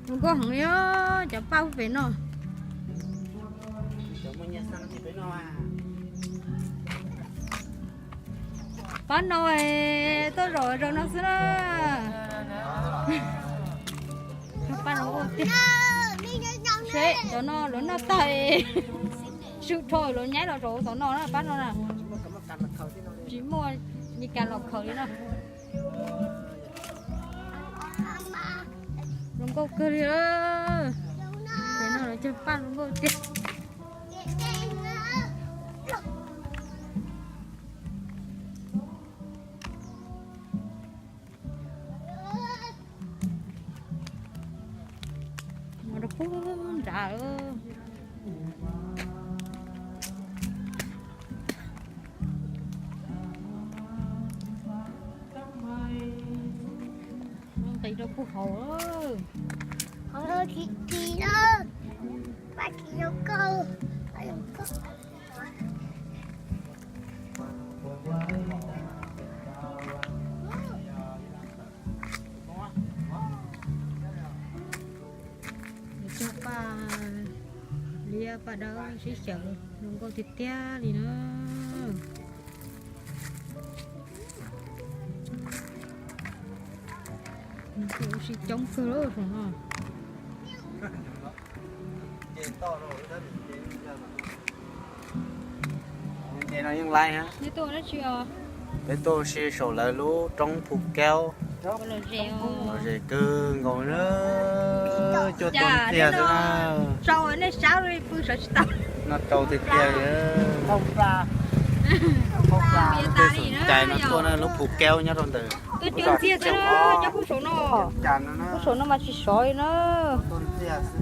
Zoo nkauj heev li os, cov paj pem no. Pab no tuaj zaum zaum no xwb na. Paj zoo nkauj tiag. Seb cov no lawv noj tag, swm rho lawv nyab los zaum tom no na, pab no na. Tsis muaj li kas los khaws li no. Zoo nkauj kawg li. Pem no lawv cog paj zoo nkauj tiag. Mus rau pug nrad. Nqis rau pug hauv. Hauv no tsis tsis na, paj tsis zoo nkauj. Cog paj liab paj dawb sib xyaw zoo nkauj tiag tiag li na. Nws kuj ua si coob kawg lawm saum no. Peb tuaj si saum lawv lub roob Phu Kaub. Lom zem kawg nkaus na. Cua tuaj ntxiag xwb na. Rau nej sab li pw sawv tsis tau. Noj rau tiag tiag li. Cais no tuaj na, lub Phu Kaub nyob rau ntawm. Tuaj cua ntxiag xwb na, nyob pub saum no. Pub saum no mas tsis sov li na. Tuaj ntxiag xwb.